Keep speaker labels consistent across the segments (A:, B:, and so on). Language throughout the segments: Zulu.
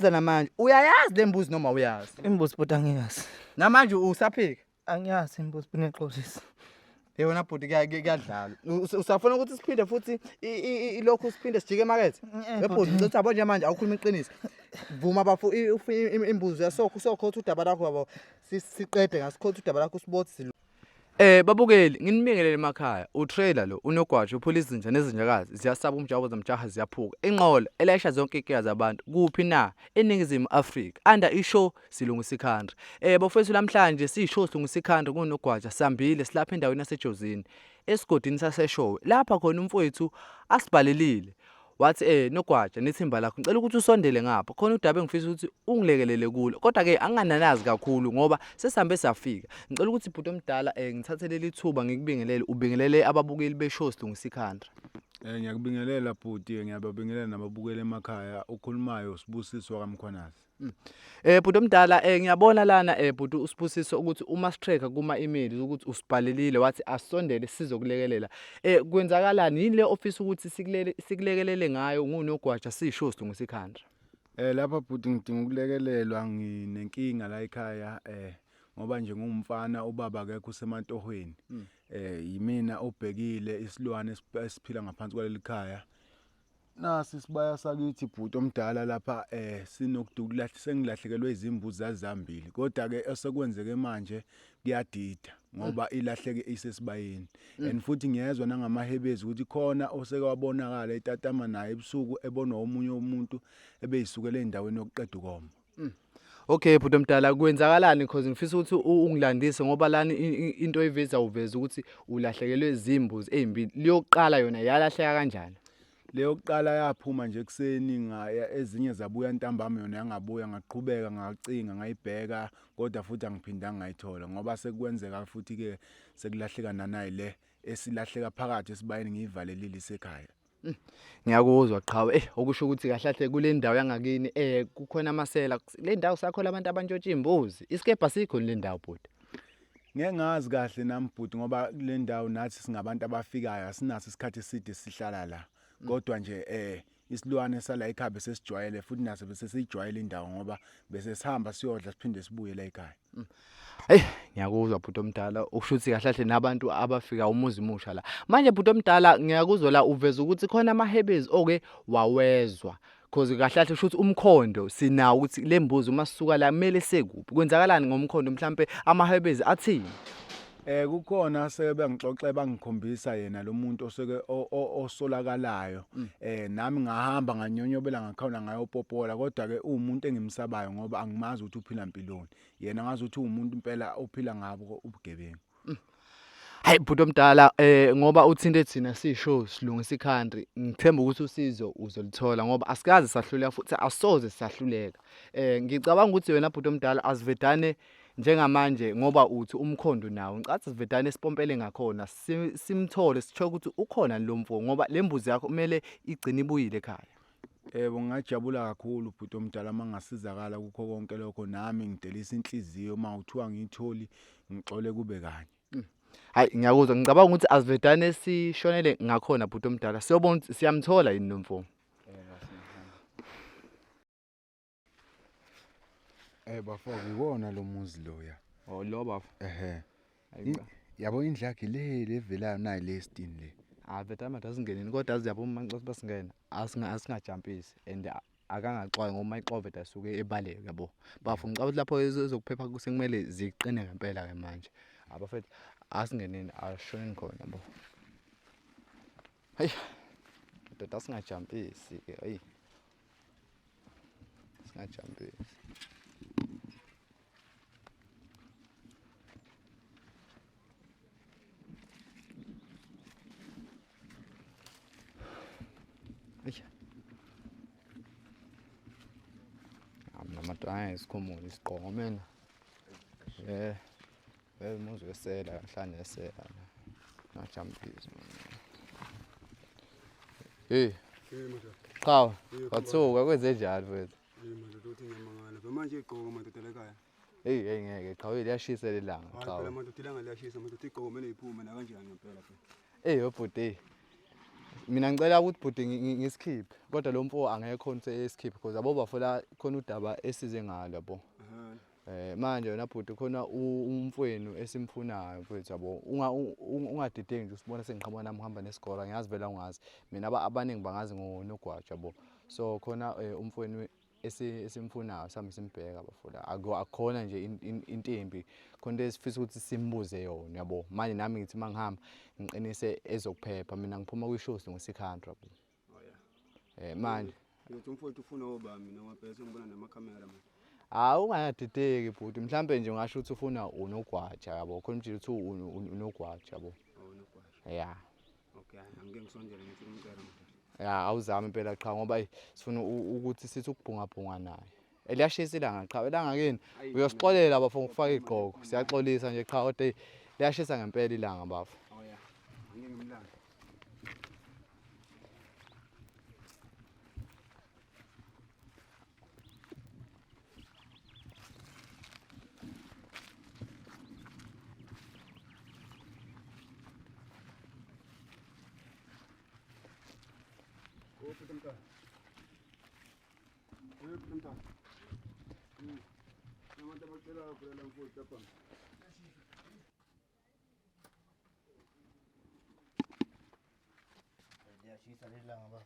A: Namanje uyayazi le mbuzi noma uyazi?
B: Imbuzi bhuti angiyazi.
A: Namanje usaphika?
B: Angiyazi imbuzi bhuti ngixolisa.
A: Hey wena bhuti kuyadlala. Usafuna ukuthi siphinde futhi ilokhu siphinde sijike emakethe? Bhuti ngicela yabo nje manje awukhuluma iqiniso. Vuma bafo imbuzi yasokho usokhotha udaba lakho baba siqede ngasikhotha udaba lakho sibothi. Babukeli nginibingelele emakhaya utrailer lo unogwaja uphula izinja nezinjakazi ziyasaba umjaho zamjaha ziyaphuka inqola elayisha zonke inkinga zabantu kuphi na eNingizimu Afrika under ishow silungisa ikhanda bafowethu namhlanje siyishow silungisa ikhanda kunogwaja sihambile silapha endaweni yaseJozini esigodini saseShowe lapha khona umfowethu asibhalelile Wathi eh Nogwaja nethimba lakho ngicela ukuthi usondele ngapha khona udaba engifisa ukuthi ungilekelele kulo kodwa ke angingananazi kakhulu ngoba sesihambe safika ngicela ukuthi bhuti omdala eh ngithathe leli thuba ngikubingelele ubingelele ababukeli beshow silungisa ikhanda.
C: Ngiyakubingelela bhuti ngiyababingelela nababukeli emakhaya okhulumayo Sibusiso kaMkhwanazi.
A: Bhuti omdala ngiyabona lana bhuti uSibusiso ukuthi uma sitracker kuma email ukuthi usibhalelile wathi asondele sizokulekelela. Kwenzakalani yini le ofisa ukuthi sikulele sikulekelele ngayo ngunogwaja sisho silungisa ikhanda.
C: Lapha bhuti ngidinga ukulekelelwa nginenkinga la ekhaya ngoba nje ngumfana ubaba akekho usematohweni. Yimina obhekile isilwane esiphila ngaphansi kwaleli khaya. Nasi isibaya sakithi bhuti omdala lapha sinokudukulahle sengilahlekelwe izimbuzi zazambili kodwa ke osekwenzeke manje kuyadida ngoba ilahleke isesibayeni and futhi ngiyezwa nangamahebezi ukuthi khona oseke wabonakala etatama naye ebusuku ebonwa omunye umuntu ebeyisukela endaweni yokuqeda ukoma.
A: Okay bhuti omdala kwenzakalani because ngifisa ukuthi ungilandise ngoba lani into oyiveza uveza ukuthi ulahlekelwe zimbuzi ezimbili liyoqala yona yalahleka kanjani?
C: Leyokuqala yaphuma nje ekuseni ngaya ezinye zabuya ntambama yona yangabuya ngaqhubeka ngacinga ngayibheka kodwa futhi angiphindanga ngayithola ngoba sekukwenzeka futhi ke sekulahleka nanayi le esilahleka phakathi esibayeni ngiyivalelile isekhaya.
A: Ngiyakuzwa qhawe okusho ukuthi kahle kahle kule ndawo yangakini kukhona amasela le ndawo sakho labantu abantshontsha imbuzi isikebha sikho le ndawo bhuti.
C: Ngeke ngazi kahle nami bhuti ngoba kule ndawo nathi singabantu abafikayo asinaso isikhathi eside sihlala la. Kodwa nje isilwane sala ekhaya bese sijwayele futhi naso bese siyijwayele indawo ngoba bese sihamba siyodla siphinde sibuye la ekhaya.
A: Hey ngiyakuzwa bhuti omdala usho ukuthi kahle kahle nabantu abafika umuzi musha la. Manje bhuti omdala ngiyakuzwa la uveza ukuthi khona amahebezi oke wawezwa. Cause kahle kahle usho ukuthi umkhondo sinawo ukuthi le mbuzi uma sisuka la kumele sekuphi. Kwenzakalani ngomkhondo mhlampe amahebezi athini?
C: Kukhona seke bengixoxe bangikhombisa yena lo muntu oseke osolakalayo. Nami ngahamba nganyonyobela ngakhawula ngayopopola kodwa ke uwumuntu engimsabayo ngoba angimazi ukuthi uphila mpiloni. Yena ngazi ukuthi uwumuntu impela ophila ngabo ubugebengu.
A: Hayi bhuti omdala ngoba uthinte thina sisho silungisa icountry ngithemba ukuthi usizo uzolithola ngoba asikaze sahluleka futhi asoze sahluleka. Ngicabanga ukuthi wena bhuti omdala asivedane njengamanje ngoba uthi umkhondo nawo ngicathi sivedane sipompele ngakhona simthole sitsho ukuthi ukhona lo mfo ngoba le mbuzi yakho kumele igcine ibuyile ekhaya.
C: Yebo ngingajabula kakhulu bhuti omdala uma ngingasizakala kukho konke lokho nami ngidelisa inhliziyo uma kuthiwa ngiyitholi ngixole kube kanye.
A: Hayi ngiyakuzwa ngicabanga ukuthi asivedane sishonele ngakhona bhuti omdala siyobona ukuthi siyamthola yini lo mfo.
C: Bafo ngiwona lo muzi loya.
A: Oh lo bafo.
C: Ehhe. Yabo indlu yakhe le levelayo nayi le stini le.
A: Ah betama asingeneni kodwa aziyabo uma ngicela basingena asingajampisi and akangaxwayi ngoba uma ixova asuke ebaleke yabo. Bafo ngicabanga ukuthi lapho ezokuphepha kusekumele ziqine ngempela ke manje. Abafethu asingeneni ashoneni khona yabo. Hayi. Doda asingajampisi ke ayi. Singajampisi. Eish. Mina madwana isikhumulo isigqoko mina. Umuzi wesela kahlane esela. Ngajampisi. Hey. Qhawe, wathuka kwenze njani mfethu?
D: Hey madoda uthi ngiyamangala. Manje igqoko madoda la ekhaya.
A: Hey hey ngeke qhawe liyashisa lelanga
D: Hayi
A: qhawe.
D: phela madoda ilanga liyashisa madoda igqoko kumele iphume nakanjani ngempela phela.
A: Hey obhuti. Mina ngicela ukuthi bhuti ngisikhiphe kodwa lo mfo angekho khona ukuthi esikhiphe because abo bafola khona udaba esize ngalo yabo. Manje wena bhuti khona umfwenu esimfunayo mfethu yabo. Ungadideki nje usibona sengiqhamuka nami uhamba nesigora ngiyazi vele awungazi. Mina abaningi bangazi ngonogwaja yabo. So khona umfwenu esimfunayo sihambe simbheka bafo la. Akukhona nje intimbi khona into esifisa ukuthi simbuze yona yabo. Manje nami ngithi uma ngihamba ngiqinise ezokuphepha mina ngiphuma kwishosi ngosikhantri yabo.
D: Oh yeah.
A: Manje
D: Ngithi umfowethu ufuna obani mina ngoba phela sengibona namakhamera manje.
A: Hayi ungadideki bhuti mhlambe nje ungasho ukuthi ufuna unogwaja yabo khona nje ukuthi unogwaja yabo.
D: Oh unogwaja.
A: Yeah.
D: Okay, angike ngisondele ngithi kumcela madoda.
A: Ya awuzame impela qha ngoba eyi, sifuna ukuthi sithi ukubhungabhunga naye. Liyashisa ilanga qha ilanga kini uyosixolela bafo ngokufaka igqoko. Siyaxolisa nje qha kodwa eyi liyashisa ngempela ilanga bafo.
D: Oh yeah. Angike ngimlande.
B: Liyashisa leli langa baba.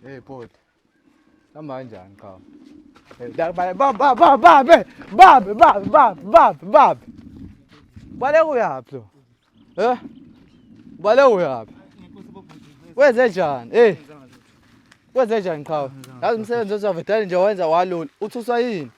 A: Hey bhuti. Hamba kanjani qhawe? Hey, da ba ba ba ba ba be ba ba ba ba ba. Baleka uyaphi lo? Eh? Baleka uyaphi? Wenze njani? Hey. Wenze njani qhawe? Yazi umsebenzi ozavedala nje wenza walula. Uthuswa yini?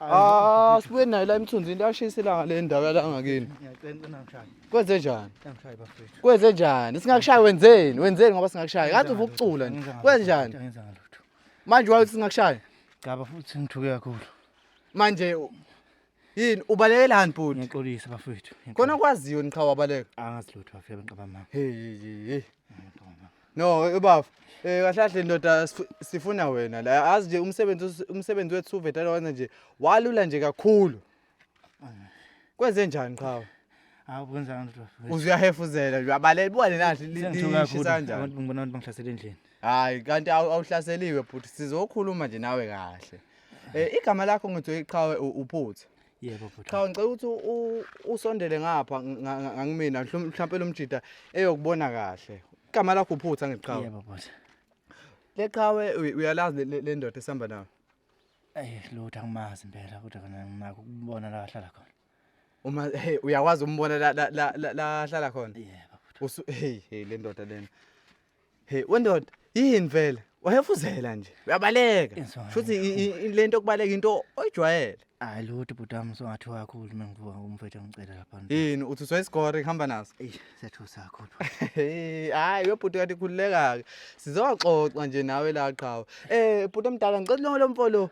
A: Ah, sibuye nayo la emthunzini liyashisa ilanga le ndawo yala ngakini.
B: Ngiyacela ungangishayi.
A: Kwenze njani?
B: Ungangishayi bafethu.
A: Kwenze njani? Singakushayi wenzeni? Wenzeni ngoba singakushayi? Ngathi uva ukucula nje. Kwenze njani?
B: Angenzanga lutho.
A: Manje waye uthi singakushayi?
B: Cha bafethu ngithuke kakhulu.
A: Manje yini ubalekelani bhuti?
B: Ngiyaxolisa bafethu.
A: Khona kwaziyo niqhawa wabaleka.
B: Angazi lutho bafethu benqaba mama.
A: Hey hey hey. No, baba. Kahle kahle ndoda sifuna wena la. Azi nje umsebenzi umsebenzi wethu uvedala wenza nje walula nje kakhulu. Kwenze njani qhawe?
B: Hawu kwenza kanjani bafethu?
A: Uze uyahefuzela nje uyabaleka buka le nahle
B: Sengithuke
A: lishisa
B: kakhulu.
A: kanjani.
B: Abantu ngibona abantu bangihlasela endlini.
A: Hayi kanti awuhlaseliwe bhuti sizokhuluma nje nawe kahle. Igama lakho ngithi iqhawe uphutha.
B: Yebo bhuti.
A: Cha ngicela ukuthi usondele ngapha ngangimina mhlawumbe lo mjida eyokubona kahle. Igama lakho uphutha ngiqhawe.
B: Yebo bhuti.
A: Leqhawe uyalazi le ndoda esihamba nayo.
B: Ayi lutho angimazi impela kodwa kona nginakho ukubona la ahlala khona.
A: Uma hey uyakwazi umbona la la la la ahlala khona.
B: Yebo bhuti.
A: Usu hey hey le ndoda lena. Hey wendoda yini vele? Wahefuzela nje. Uyabaleka.
B: Inswanga
A: Shuthi lento yokubaleka into oyijwayele.
B: Hayi lutho bhuti wami songathiwa kakhulu uma ngivuka umfethu ngicela lapha.
A: Yini uthi usoyisigore kuhamba naso?
B: Eyi siyathusa kakhulu.
A: Hey, hayi webhuti kade khululeka ke. Sizoxoxa nje nawe la qhawe. Bhuti omdala ngicela lo mfo lo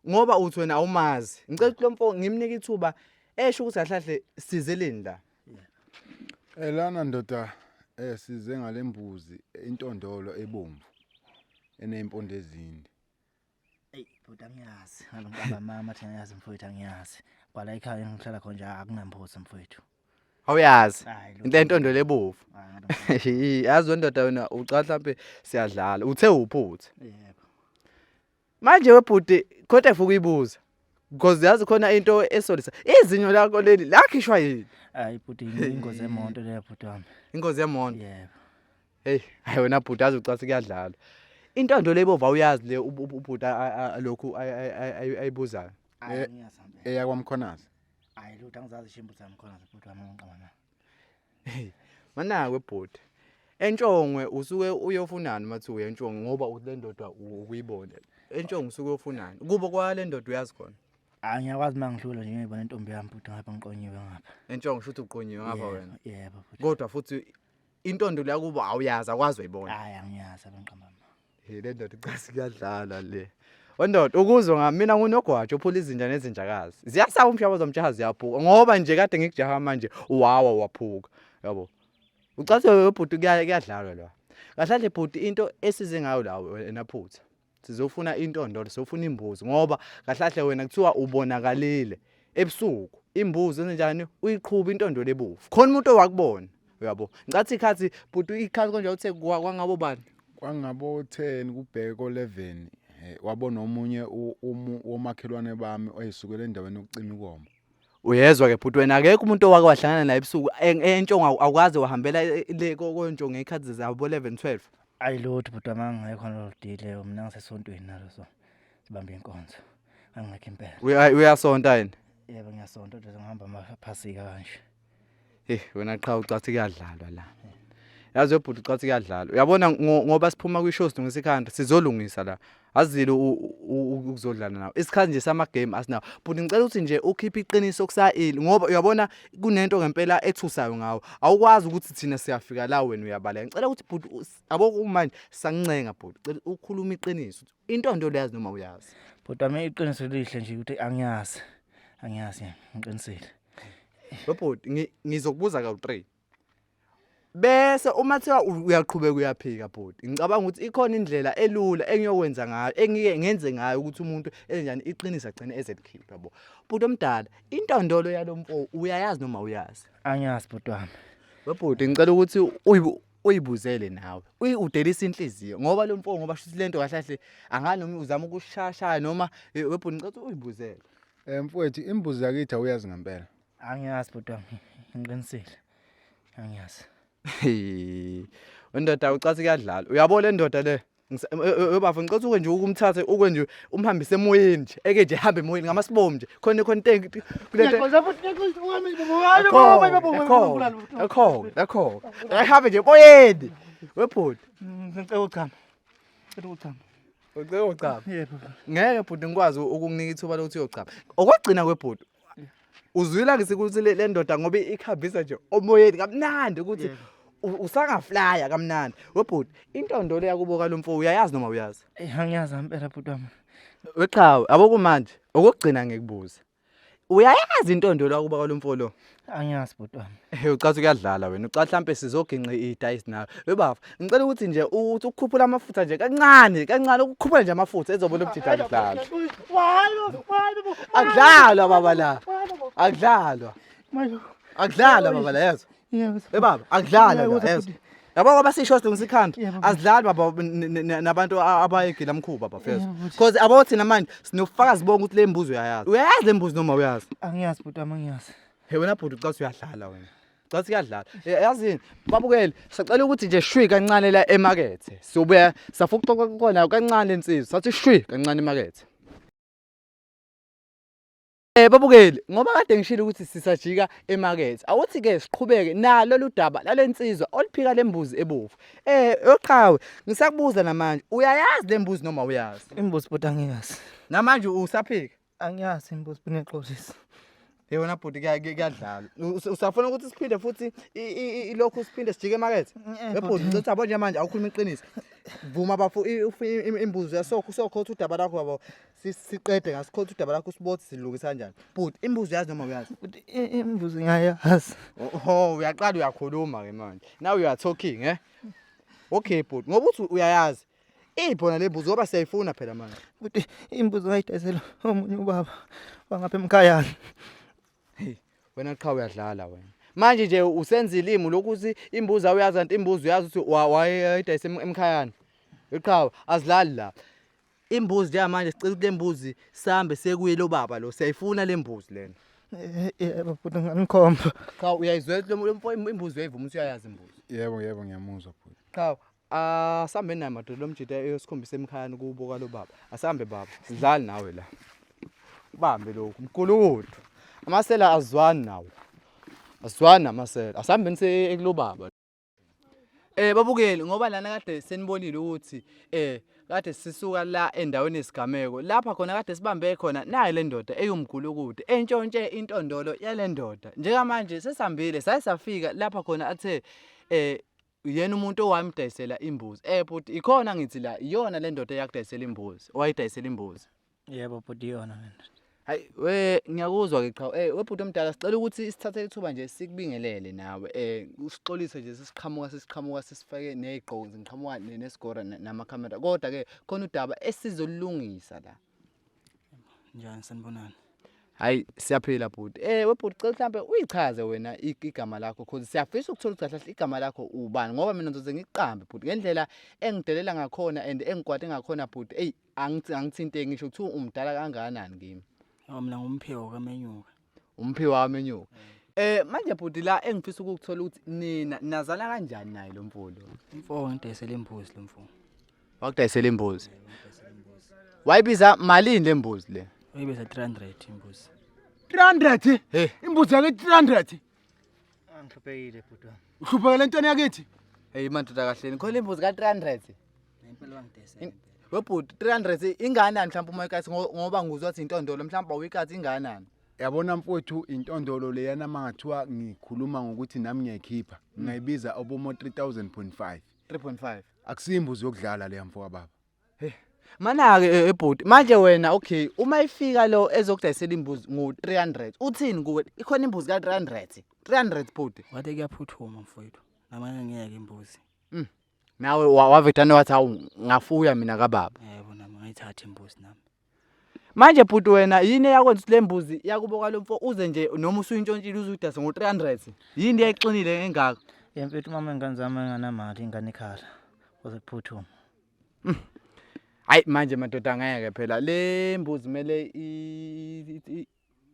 A: ngoba uthi wena awumazi. Ngicela ukuthi lo mfo ngimnike ithuba esho ukuthi kahle kahle sizeleni la.
C: Lana ndoda size ngalembuzi intondolo ebomvu eneyimpondo ezinde.
B: Eyi bhuti angiyazi. Ngabe ngibamba mama athi angiyazi mfowethu angiyazi. Kwala ekhaya engihlala khona nje akunambuzi mfowethu.
A: Awuyazi.
B: Hayi lutho.
A: Into entondo lebovu.
B: Hayi, ngabe
A: Yazi wendoda wena ucala mhlambe siyadlala. Uthe uphutha.
B: Yebo.
A: Manje webhuti kodwa efuka uyibuza. Because yazi khona into esolisa. Izinyo lakho leli lakhishwa yini?
B: Hayi bhuti ingozi yemoto leyo bhuti wami.
A: Ingozi yemoto.
B: Yebo.
A: Hey, hayi wena bhuti yazi ucasa kuyadlalwa. Intando lebovu awuyazi le ubhuti lokhu ayibuzayo.
B: Hayi angiyazi ngempela.
C: EyakwaMkhonazi.
B: Hayi lutho angizazi ishimbu zami khona bhuti wami ngiqamba.
A: Hey, manake bhuti. Entshongwe usuke uyofunani mathu uye entshongwe ngoba uthi le ndoda ukuyibona. Entshongwe usuke uyofunani? Kubo kwale ndoda uyazi khona.
B: Hayi ngiyakwazi uma ngidlula nje ngiyibona intombi yami bhuti ngapha ngiqonyiwe ngapha.
A: Entshongwe shuthi uqonyiwe ngapha wena.
B: Yebo bhuti.
A: Kodwa futhi intondo leyakubo awuyazi akwazi uyibona.
B: Hayi angiyazi abanqamba.
A: Hey le ndoda icasi kuyadlala le. Wendoda ukuzwa ngami mina ngunogwaja ophula izinja nezinjakazi. Ziyasaba umshaba zomjaha ziyaphuka ngoba nje kade ngikujaha manje wawa waphuka. Yabo. Ucathi webhuti kuyadlalwa la. Kahle bhuti into esize ngayo la wena phutha. Sizofuna intondo, sizofuna imbuzi ngoba kahle wena kuthiwa ubonakalile ebusuku. Imbuzi enzenjani uyiqhuba intondo lebovu. Khona umuntu owakubona. Uyabo. Ngicathi ikhathi bhuti ikhathi konje uthe kwangabo bani?
C: Kwangabo 10 kubheke ko 11 wabona omunye womakhelwane bami oyisukela endaweni yokucima ikoma.
A: Uyezwa ke bhuti wena akekho umuntu owake wahlangana naye ebusuku entshongo awukaze wahambela le kontshongo ngey'khathi zabo 11 12.
B: Ayi lutho bhuti wami angekho nalo dile mina ngisesontweni nalo so sibambe inkonzo. Angekho impela.
A: Uyasonta yini?
B: Yebo ngiyasonta kodwa ngihamba amaphasika kanje.
A: Hey wena qha ucathi kuyadlalwa la. Yazi webhuti ucathi kuyadlalwa. Uyabona ngoba siphuma kwi-show silungisa ikhanda sizolungisa la. Azile ukuzodlala nawe. Isikhathi nje sama game asinawo. Bhuti ngicela ukuthi nje ukhiphe iqiniso kusayili ngoba uyabona kunento ngempela ethusayo ngawo. Awukwazi ukuthi thina siyafika la wena uyabaleka. Ngicela ukuthi bhuti yabo kumanje sangincenga bhuti. Cela ukhulume iqiniso. Intondo leyazi noma uyazi.
B: Bhuti wami iqiniso lihle nje ukuthi angiyazi. Angiyazi ngiqinisile.
A: Bhuti ngizokubuza kawu-3. Bese uma kuthiwa uyaqhubeka uyaphika bhuti, ngicabanga ukuthi ikhona indlela elula engiyokwenza ngayo, engike ngenze ngayo ukuthi umuntu enjani iqiniso agcine ezelikhipha yabo. Bhuti omdala, intondolo yalo mfo uyayazi noma uyazi?
B: Angiyazi bhuti wami.
A: Webhuti ngicela ukuthi uyibuzele nawe. Udelisa inhliziyo ngoba lo mfo ngoba shuthi lento kahle kahle angani noma uzama ukushashaya noma webhuti ngicela ukuthi uyibuzele.
C: Eh mfowethu imbuzi yakithi awuyazi ngempela.
B: Angiyazi bhuti wami, ngiqinisile. Angiyazi.
A: Wendoda ucathi kuyadlala. Uyabo le ndoda le. Webafo ngicela uke nje ukumthathe uke nje umhambise emoyeni nje. Eke nje hambe emoyeni ngamasibomu nje. Khona khona into kule
B: Ngiyaxolisa futhi ngiyaxolisa wami baba.
A: Ekho, ekho. Ayihambe nje emoyeni. Webhuti.
B: Ngicela uchama. Ngicela uchama.
A: Ucela uchama.
B: Yebo.
A: Ngeke bhuti ngikwazi ukukunika ithuba lokuthi uyochama. Okwagcina kwebhuti. Uzwila ngithi ukuthi le ndoda ngoba ikhambisa nje omoyeni kamnandi ukuthi usangaflya kamnandi. Webhuti, intondo le yakubo kalomfo uyayazi noma uyazi?
B: Eh angiyazi impela bhuti wami.
A: Weqhawe, abo kumanje okugcina ngikubuza. Uyayazi intondo la kuba kwalomfo lo?
B: Angiyazi bhuti wami.
A: Hey ucathi kuyadlala wena. Ucathi mhlambe sizoginqa idayisi nawe. Webafa, ngicela ukuthi nje uthi ukukhuphula amafutha nje kancane, kancane ukukhuphula nje amafutha ezobona ubujida akudlalwa. Akudlalwa baba la. Akudlalwa. Akudlalwa baba la yezwa.
B: Yebo.
A: Bebaba, akudlalwa la yezwa. Yabo ngoba sisho silungisa ikhanda.
B: Yebo.
A: Azidlali baba nabantu abayegila mkhuba bafethu.
B: Yebo, bhuti.
A: Because abo thina manje sinobufakazi bonke ukuthi le mbuzo uyayazi. Uyayazi le mbuzo noma uyazi?
B: Angiyazi bhuti wami angiyazi.
A: Hey wena bhuti ucathi uyadlala wena. Cathi kuyadlala. Yazini babukeli sacela ukuthi nje shwi kancane la emakethe. Siyobuya safuna ukuxoxa kona kancane lensizwa. Sathi shwi kancane emakethe. Babukeli ngoba kade ngishilo ukuthi sisajika emakethe. Awuthi ke siqhubeke nalo ludaba lalensizwa oluphika lembuzi ebovu. Yoqhawe ngisakubuza namanje uyayazi lembuzi noma uyazi?
B: Imbuzi bhuti angiyazi.
A: Namanje usaphika?
B: Angiyazi imbuzi bhuti ngiyaxolisa.
A: Hey wena bhuti kuyadlalwa. Usafuna ukuthi siphinde futhi ilokhu siphinde sijike emakethe? Webhuti ngicela yabo nje manje awukhuluma iqiniso. Vuma bafo imbuzi yasokho usokhotha udaba lakho baba siqede ngasikhotha udaba lakho sibothi silungisa kanjani. Bhuti imbuzi uyazi noma uyazi?
B: Bhuti imbuzi ngiyayazi.
A: Oh uyaqala uyakhuluma ke manje. Now you are talking eh? Okay bhuti ngoba uthi uyayazi. Ibhona le mbuzi ngoba siyayifuna phela manje.
B: Bhuti imbuzi ngayidayisela omunye ubaba wangapha emkhayana.
A: Hey wena qha uyadlala wena. Manje nje usenza ilimi lokuthi imbuzi awuyazi kanti imbuzi uyazi ukuthi wayidayisa emkhayana. Iqhawe azilali la. Imbuzi njengamanje sicela ukuthi le mbuzi sihambe sekuye lo baba lo siyayifuna le mbuzi lena.
B: Yebo bhuti nganikhomba.
A: Cha uyayizwela lo mfo imbuzi uyayivuma ukuthi uyayazi imbuzi.
C: Yebo yebo ngiyamuzwa bhuti.
A: Cha asambe naye madoda lo mjita eyosikhombisa emkhayana kubo kalo baba. Asambe baba sidlali nawe la. Ubambe lokhu mgulukudu. Amasela azwani nawo. Azwani namasela. Asambeni se ekulobaba. Babukeli ngoba lana kade senibonile ukuthi kade sisuka la endaweni yesigameko lapha khona kade sibambe khona nayi le ndoda eyumgulukudu entshontshe intondolo yale ndoda. Njengamanje sesihambile saye safika lapha khona athe uyena umuntu owamdayisela imbuzi. Bhuti ikhona ngithi la iyona le ndoda eyakudayisela imbuzi, owayidayisela imbuzi.
B: Yebo bhuti iyona le ndoda.
A: Hayi we ngiyakuzwa ke cha. Webhuti omdala sicela ukuthi sithathe ithuba nje sikubingelele nawe. Usixolise nje sisiqhamuka sisifake nezigqoko ngiqhamuka nesigora namakhamera. Kodwa ke khona udaba esizolungisa la.
D: Njani sanibonani?
A: Hayi siyaphila bhuti. Eh webhuti cela mhlambe uyichaze wena igama lakho cause siyafisa ukuthola ukuthi kahle kahle igama lakho ubani ngoba mina ngizoze ngiqambe bhuti ngendlela engidelela ngakhona and engikwate ngakhona bhuti. Ey angithi angithinte ngisho kuthiwa umdala kangakanani kimi.
B: Awu mina ngumphiwo kaMenyuka.
A: Umphiwo kaMenyuka. Eh manje bhuti la engifisa ukukuthola ukuthi nina nazana kanjani naye lo mfo lo?
B: Umfo ngidayisela imbuzi lo mfo.
A: Wakudayisela imbuzi. Wayibiza malini le mbuzi le?
B: Wayibiza 300 imbuzi.
C: 300?
A: Hey.
C: Imbuzi yakithi 300.
B: Angihluphekile bhuti wami.
C: Uhluphekele entweni yakithi?
A: Hey madoda kahleni khona imbuzi ka 300.
B: Impela wangidayisela.
A: Webhuti 300 inganani mhlawumbe uma ikati ngoba nguzwa ukuthi intondolo mhlawumbe awuyikati inganani.
C: Yabona mfowethu intondolo leyana mangathiwa ngikhuluma ngokuthi nami ngiyayikhipha ngingayibiza obomo 3000.5.
A: 3.5.
C: Akusimbuzi yokudlala leya mfo kababa.
A: Mana ke ebhuti manje wena okay uma ifika lo ezokudayisela imbuzi ngo 300 uthini kuwe ikhona imbuzi ka 300 300 bhuti.
B: Wathi kuyaphuthuma mfowethu. Namanje ngiyeke imbuzi.
A: Nawe wavedane wathi hawu ngafuya mina kababa.
B: Yebo nami ngayithatha imbuzi nami.
A: Manje bhuti wena yini eyakwenza ukuthi le mbuzi yakubo kwalo mfo uze nje noma usuyintshontshile uze uyidase ngo-300 yini eyayixinile engaka?
B: Ye mfethu mama ingane zami enganamali ingane ikhala. Kuze kuphuthuma.
A: Hayi manje madoda ngeke phela le mbuzi kumele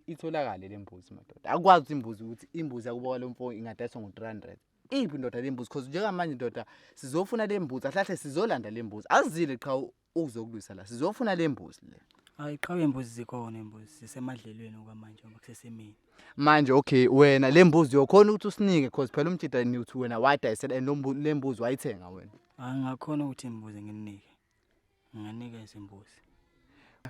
A: itholakale le mbuzi madoda. Akwazi ukuthi imbuzi ukuthi imbuzi yakubo kwalo mfo ingadayiswa ngo-300. Iphi ndoda le mbuzi cause njengamanje ndoda sizofuna le mbuzi ahlahle sizolanda le mbuzi. Azile qha ukuzokulwisa la sizofuna le mbuzi le.
B: Hayi qhawe imbuzi zikhona imbuzi zisemadlelweni okwamanje ngoba kusesemini.
A: Manje okay wena le mbuzi uyokhona ukuthi usinike cause phela umjida ni uthi wena wadayisela and le mbuzi wayithenga wena.
B: Angakhona ukuthi imbuzi nginike. Nginganikeza imbuzi.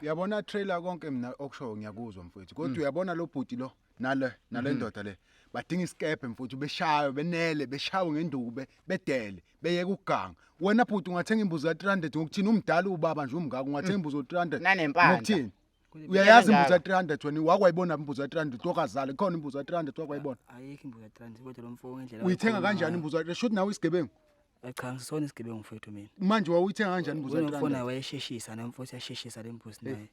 C: Uyabona trailer konke mina okushoyo ngiyakuzwa mfowethu. Kodwa uyabona lo bhuti lo nale nale ndoda le badinga isikebhe mfowethu beshayo benele beshawe ngenduku bedele beyeke ukuganga. Wena bhuti ungathenga imbuzi ka 300 ngokuthini umdala ubaba nje umngaka ungathenga imbuzi ka 300
A: Nanempandla.
C: ngokuthini? Uyayazi imbuzi ka 300 wena wakwayibona imbuzi ka 300 wakazala ikhona imbuzi ka 300 wakwayibona.
B: Ayikho imbuzi ka 300 kodwa lo mfo ngendlela
C: Uyithenga kanjani imbuzi ka 300? Shuthi nawe isigebengu.
B: Cha ngisona isigebengu mfowethu mina.
C: Manje wawuyithenga kanjani imbuzi ka
B: Wena mfo
C: 300?
B: naye wayesheshisa nomfo uyasheshisa le mbuzi naye.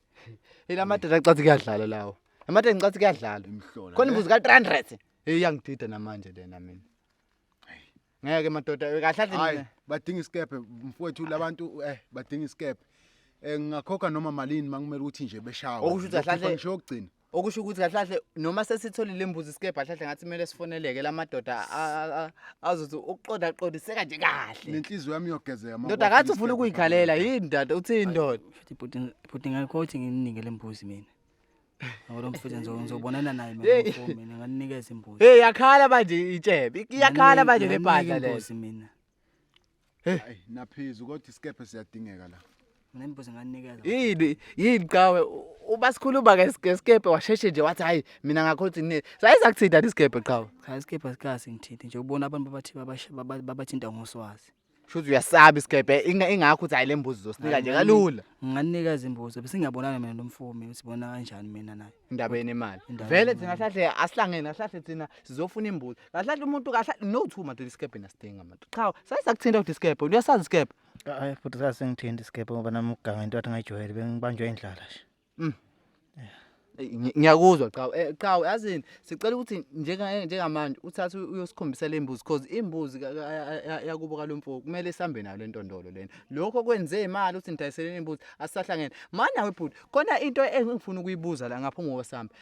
A: Ila madoda acathi kuyadlala lawo. Amadoda ngicathi kuyadlala.
C: Imhlola.
A: Khona imbuzi ka 300. Hey iyangidida namanje lena mina. Ngeke madoda kahle
C: Hayi
A: mina.
C: badinga isikebhe mfowethu labantu badinga isikebhe. Ngingakhokha noma malini makumele ukuthi nje beshawe.
A: Okusho ukuthi kahle-
C: ngisho yokugcina.
A: Okusho ukuthi kahle kahle noma sesitholile imbuzi isikebhe kahle kahle ngathi kumele sifoneleke lamadoda azothi ukuqonda qondiseka nje kahle.
C: Nenhliziyo yami iyogezeka
A: Ndoda ngathi ufuna ukuyikhalela yini ndoda uthini ndoda?
B: Futhi bhuti bhuti ngakho ukuthi nginike le mbuzi mina. Ngoba lo mfowethu ngizobonana naye mina
A: Hey.
B: mfo mina nganinikeza imbuzi.
A: Hey yakhala manje itshebe. Iyakhala manje le
B: Nganinika
A: mpahla le.
B: imbuzi mina.
C: Hayi naphizu kodwa isikebhe siyadingeka la.
B: Mina imbuzi nganinikeza.
A: Yini yini qawe uba sikhuluma ngesikebhe washeshe nje wathi hayi mina ngakho ukuthi ne. Sayiza kuthinta isikebhe qhawe.
B: Cha isikebhe asikaze ngithinte nje ubona abantu babathi babathinta ngoswazi.
A: Shuthi uyasaba isikebhe ingakho ukuthi hayi le mbuzi uzosinika nje kalula.
B: Nganinikeza imbuzi bese ngiyabonana mina nomfo mina sibona kanjani mina naye.
A: Indabeni imali.
B: Indabeni
A: Vele
B: imali.
A: thina hlahle asihlangene kahle thina sizofuna imbuzi. Kahle umuntu kahle no two madoda isikebhe nasidinga madoda. Cha sayiza kuthinta ukuthi isikebhe uyasazi isikebhe.
B: Hayi futhi sase ngithinta isikebhe ngoba nami ukuganga into athi ngayijwayele bengibanjwe indlala nje.
A: Ngiyakuzwa cha cha yazini sicela ukuthi njengamanje uthathe uyosikhombisa le mbuzi cause imbuzi yakubo kalomfo kumele sihambe nayo lentondolo lena. Lokho kwenze imali ukuthi nidayiseleni imbuzi asisahlangene. Mana webhuti khona into engifuna ukuyibuza la ngapha ngosambe.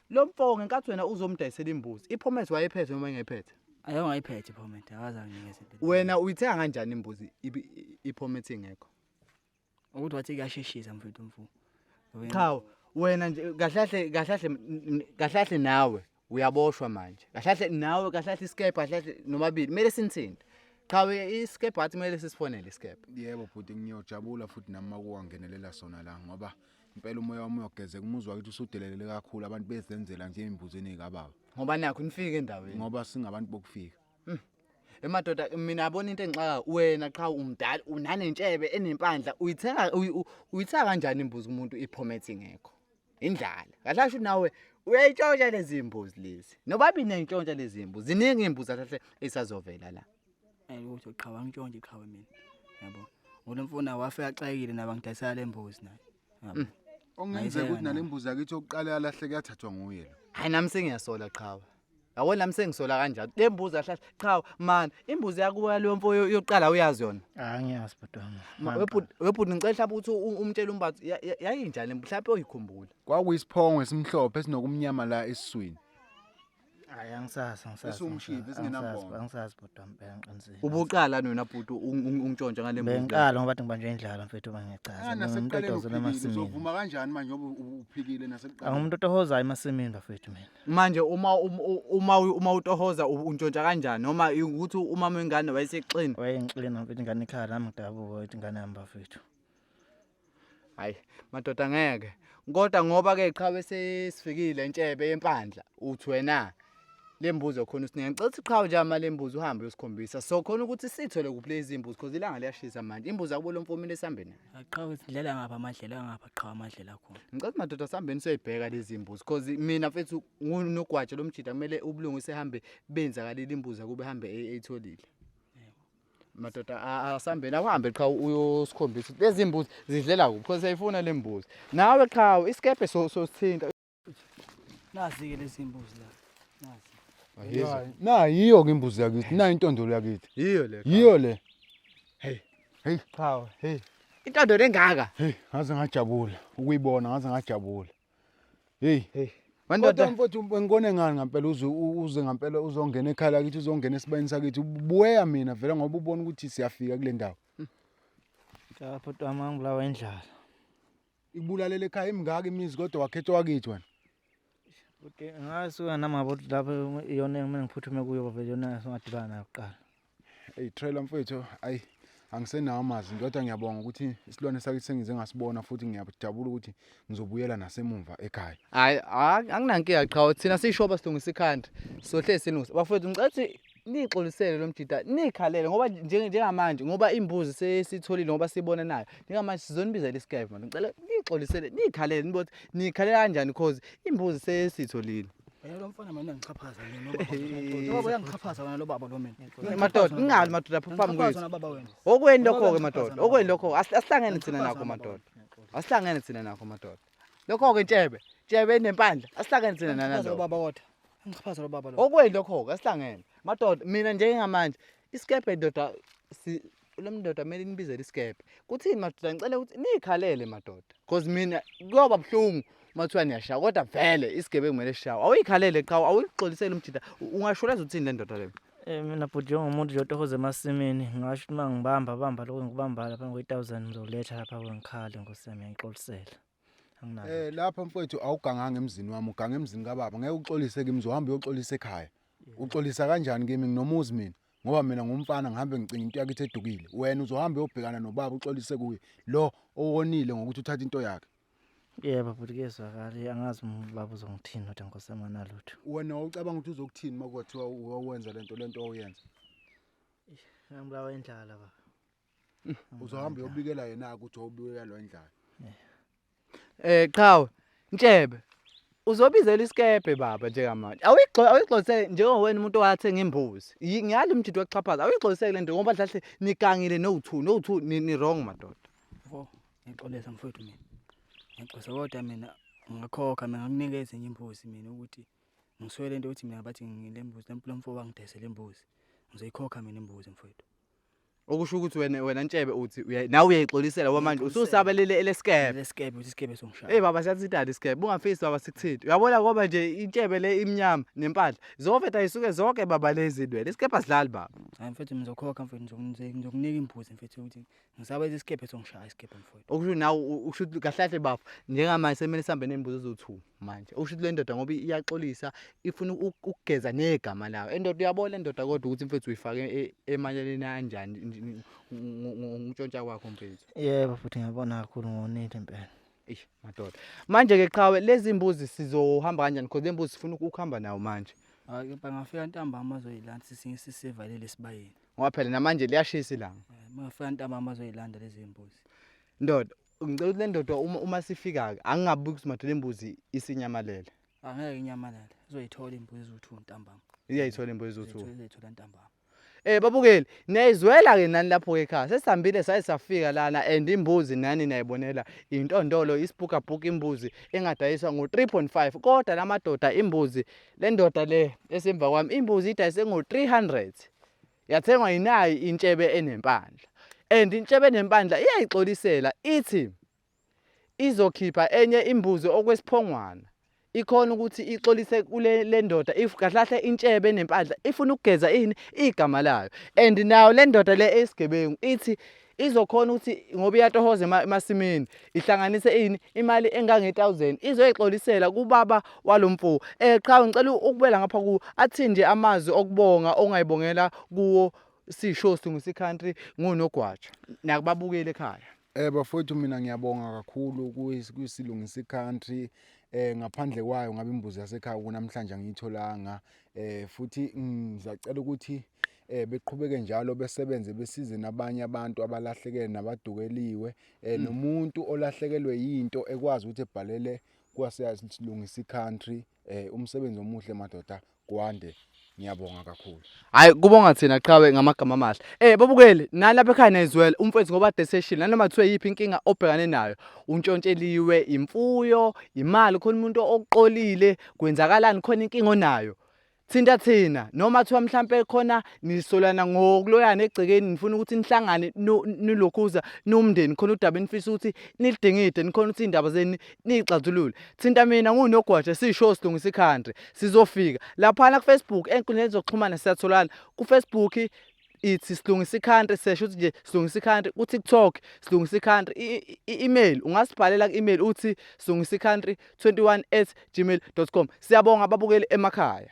A: Lo mfo ngenkathi wena uzomdayisela imbuzi ipermit wayephethe noma engayiphethe?
B: Ayo ngayiphethe ipermit akaze anginikeze impela.
A: Wena uyithenga kanjani imbuzi ipermit ingekho?
B: Ukuthi wathi kuyasheshisa mfethu mfo.
A: Cha wena nje kahle nawe uyaboshwa manje. Kahle nawe kahle isikebhe kahle nomabili kumele sinithinte. Cha isikebhe athi kumele sisifonele isikebhe.
C: Yebo bhuti ngiyojabula futhi nami makuwangenelela sona la ngoba impela umoya wami uyogezeka umuzwa wakithi usudelelele kakhulu abantu bezenzela nje imbuzini kababa.
A: Ngoba nakho nifike endaweni.
C: Ngoba singabantu bokufika.
A: Emadoda mina yabona into engixaka wena qha umdala unanentshebe enempandla uyithenga uyithenga kanjani imbuzi kumuntu ipermit ingekho? Indlala. Kahle asho nawe uyayitshontsha lezi imbuzi lezi. Nobabili niyayitshontsha lezi imbuzi. Ziningi imbuzi kahle esazovela la.
B: Ayi ukuthi qhawe angitshontshe qhawe mina. Yabo. Ngolo mfuna wafika axakekile naba ngidayisela le mbuzi naye. Yabo.
C: Okungenzeka ukuthi nale mbuzi yakithi yokuqala yalahleka yathathwa nguye lo.
A: Hayi nami sengiyasola qhawe. Yabona nami sengisola kanjalo. Le mbuzi kahle kahle qhawe man, imbuzi yakuwa leyo mfo yokuqala uyazi yona.
B: Angiyazi bhuti wami.
A: Webhuti ngicela mhlawumbe ukuthi umtshele umbathu yayinjani mhlawumbe oyikhumbula.
C: Kwakuyisiphongo esimhlophe esinokumnyama la esiswini.
B: Hayi angisazi angisazi.
C: Esiwumshipi, esingenambono.
B: Angisazi bhuti wami phela ngiqinisile.
A: Ubuqala wena bhuti ungitshontsha ngale mbuzi.
B: Bengiqala ngoba kade ngibanjwe indlala mfethu uma ngiyachaza.
C: Ah,
B: Ngingumuntu
C: nasekuqaleni
B: otohoza
C: uphikile
B: emasimini.
C: uzovuma kanjani manje ngoba uphikile nasekuqaleni.
B: Angumuntu otohozayo emasimini bafethu mina.
A: Manje uma utohoza untshontsha kanjani noma ukuthi umama wengane wayesexini.
B: Wayengixina mfethu ingane ikhala nami ngidabuka ukuthi ingane yami bafethu.
A: Hayi madoda ngeke. Kodwa ngoba ke qhawe sesifikile entshebe yempandla uthi wena le mbuzo khona usinika. Ngicela ukuthi qhawe nje ama le mbuzo uhambe uyosikhombisa. So khona ukuthi sithole kuphi lezi imbuzi because ilanga liyashisa manje. Imbuzi akubo lomfomile sihambe nayo.
E: Qhawe sidlela ngapha amadlela ngapha qhawe amadlela khona.
A: Ngicela ukuthi madoda sihambeni siyoyibheka lezi imbuzi because mina mfethu ngunogwaja lomjida kumele ubulungisa ehambe benzakalile imbuzi akube hambe eyitholile. Madoda asihambeni awuhambe qha uyosikhombisa ukuthi lezi mbuzi zidlela kuphi because siyayifuna le mbuzi. Nawe qhawe isikebhe sosithinta.
E: Nazi-ke lezi mbuzi la. Nazi.
C: Na yiyo ke imbuzi yakithi, nayi intondolo yakithi.
A: Yiyo le.
C: Yiyo le.
A: Hey qhawe, hey. Intando engaka.
C: Hey, ngaze ngajabula ukuyibona, ngaze ngajabula. Hey.
A: Hey.
C: Kodwa
A: Madoda
C: mfowethu ngikone ngani ngempela uze ngempela uzongena ekhaya lakithi uzongena esibayeni sakithi buya mina vele ngoba ubona ukuthi siyafika kule ndawo.
B: Cha bhuti wami ngibulawa indlala.
C: Ikubulalela ekhaya imingaka imizi kodwa wakhetha wakithi wena.
B: Bhuti ngasuka nami ngabo lapho iyona engimele ngiphuthume kuyo bafethu yona songadibana nayo kuqala.
C: Hey trailer mfowethu, ayi angisenawo amazwi kodwa ngiyabonga ukuthi isilwane sakithi sengize ngasibona futhi ngiyajabula ukuthi ngizobuyela nasemumva ekhaya.
A: Hayi anginankinga qhawe thina sishoba silungisa ikhanda. Sohle silungisa. Bafowethu ngicela ukuthi nixolisele lo mjida nikhalele ngoba njengamanje ngoba imbuzi sesitholile ngoba sibona nayo. Njengamanje sizonibizela isikebhe manje. Ngicela nixolisele nikhalele nibothi nikhalela kanjani because imbuzi sesitholile.
E: Wena lo mfana mina uyangixhaphaza mina lo baba. Lo baba uyangixhaphaza wena lo baba lo mina.
A: Madoda ningali madoda phambi
E: Uyangixhaphaza
A: kwethu.
E: wena baba wena.
A: Okweni
E: Baba
A: lokho ke
E: uyangixhaphaza
A: madoda.
E: wena
A: Okweni
E: baba.
A: lokho asihlangene thina
E: Uyangixhaphaza
A: nakho
E: wena baba.
A: madoda. Asihlangene thina nakho madoda. Lokho ke ntshebe, ntshebe enempandla. Asihlangene thina
E: Uyangixhaphaza lo
A: nalokho.
E: baba kodwa. Uyangixhaphaza lo baba lo.
A: Okweni lokho ke asihlangene. Madoda mina njengamanje isikebhe ndoda si lo mndoda kumele nibizele isikebhe. Kuthini madoda ngicela ukuthi nikhalele madoda. Because mina kuyoba buhlungu mathiwa niyashaya kodwa vele isigebe kumele sishawe. Awuyikhalele qha awuyixolisele umjida. Ungashuleza uthini le ndoda le?
B: Mina bhuti njengomuntu nje otohoza emasimini ngingasho ukuthi uma ngibamba bamba lokho ngikubamba lapha ngo-1000 ngizoletha lapha ngikhale nkosi yami ngiyixolisela. Anginalo.
C: Lapha mfowethu awuganganga emzini wami, uganga emzini kababa. Ngeke uxolise kimi, uzohamba uyoxolisa ekhaya. Uxolisa kanjani kimi nginomuzi mina? Ngoba mina ngumfana ngihambe ngicinga into yakithi edukile. Wena uzohamba uyobhekana nobaba uxolise kuye. Lo owonile ngokuthi uthathe into yakhe.
B: Yebo bhuti kuyezwakala angazi ubaba uzongithini kodwa nkosi yami analutho.
C: Wena ucabanga ukuthi uzokuthini makwathiwa wawenza lento oyenza?
B: Ngibulawa indlala baba.
C: Uzohamba uyobikela yena ukuthi wawubikela lo indlala.
A: Qhawe, Ntshebe. Uzobizela isikebhe baba njengamanje. Awuyixolisele njengowena umuntu owathenga imbuzi. Ngiyali umjidi wokuxhaphaza. Awuyixolisele le nto ngoba kahle nigangile no2 no2 ni wrong madoda.
E: Mfo, ngixolisa mfowethu mina. Ngixolisa kodwa mina ngingakhokha mina ngakunika ezinye imbuzi mina ukuthi ngiswele into ukuthi mina bathi ngile mbuzi lo mfo wangidayisela imbuzi. Ngizoyikhokha mina imbuzi mfowethu.
A: Okusho ukuthi wena Ntshebe uthi nawe uyayixolisela ngoba manje ususabelele elesikebhe.
E: Lesikebhe ukuthi isikebhe songishaya.
A: Hey baba siyathintana isikebhe. Ungafisi baba sikuthinte. Uyabona ngoba nje intshebe le imnyama nempahla. Zoveta isuke zonke baba lezi zinwele. Isikebhe asidlali baba.
E: Hayi mfethu ngizokhokha mfethu ngizokunika imbuzi mfethu ukuthi ngisaba isikebhe songishaya isikebhe mfethu.
A: Okusho nawe usho ukuthi kahle kahle bafo njengamanje semele sihambe nembuzi eziwu2 manje. Usho ukuthi le ndoda ngoba iyaxolisa ifuna ukugeza negama layo. Endoda uyabona endoda kodwa ukuthi mfethu uyifake emanyaleni kanjani ngokutshontsha kwakho mfethu.
B: Yebo futhi ngiyabona kakhulu ngonile impela.
A: Eish madoda. Manje ke qhawe lezi mbuzi sizohamba kanjani because le mbuzi sifuna ukuhamba nayo manje.
E: Hayi bangafika ntambama bazoyilanda sisivalele esibayeni.
A: Ngoba phela namanje liyashisa ilanga.
E: Bangafika ntambama bazoyilanda lezi mbuzi.
A: Ndoda, ngicela ukuthi le ndoda uma sifika ke angingabuki ukuthi madoda lembuzi isinyamalele.
E: Angeke inyamalale. Uzoyithola imbuzi eziwu2 ntambama.
A: Iyayithola imbuzi eziwu2.
E: Uzoyithola ntambama.
A: Babukeli, niyayizwela ke nani lapho ke ekhaya. Sesihambile saye safika lana and imbuzi nani niyayibonela intondolo isibhukabhuka imbuzi engadayiswa ngo-3.5 kodwa lamadoda imbuzi le ndoda le esemva kwami imbuzi idayise ngo-300 yathengwa yinayi intshebe enempandla and intshebe enempandla iyayixolisela ithi izokhipha enye imbuzi okwesiphongwana ikhona ukuthi ixolise kule le ndoda if kahlahle intshebe nempandla ifuna ukugeza ini igama layo and nayo le ndoda le esigebengu ithi izokhona ukuthi ngoba iyatohoza emasimini ihlanganise ini imali engange-1000 izoyixolisela kubaba walomfo eh qhawe ngicela ukubela ngapha ku athi nje amazwi okubonga ongayibongela kuwo sisho silungisa i-country ngunogwaja nakubabukeli ekhaya.
C: Bafowethu mina ngiyabonga kakhulu kwisilungisa i-country ngaphandle kwayo ngabe imbuzi yasekhaya kunamhlanje angiyitholanga futhi ngizacela ukuthi beqhubeke njalo besebenze besize nabanye abantu abalahlekele nabadukeliwe nomuntu olahlekelwe yinto ekwazi ukuthi ebhalele kwasilungisa i-country. Umsebenzi omuhle madoda, kwande, ngiyabonga kakhulu.
A: Hayi kubonga thina qhawe ngamagama amahle. Babukeli nani lapha ekhaya nayizwela umfethu ngoba deseshile nanoma kuthiwe yiphi inkinga obhekane nayo untshontsheliwe imfuyo imali khona umuntu okuqolile kwenzakalani khona inkinga onayo thinta thina noma kuthiwa mhlampe khona nisolana ngokuloyana egcekeni nifuna ukuthi nihlangane nilokhuza nomndeni khona udaba enifisa ukuthi nilidingide nikhona ukuthi iy'ndaba zenu niyixazulule thinta mina ngunogwaja sisho silungisa i-country sizofika laphana ku-Facebook enkundleni zokuxhumana siyatholana ku-Facebook ithi silungisa i-country sesho ukuthi nje silungisa i-country ku-TikTok silungisa i-country i-email ungasibhalela ku-email uthi silungisa i-country 21@gmail.com siyabonga ababukeli emakhaya.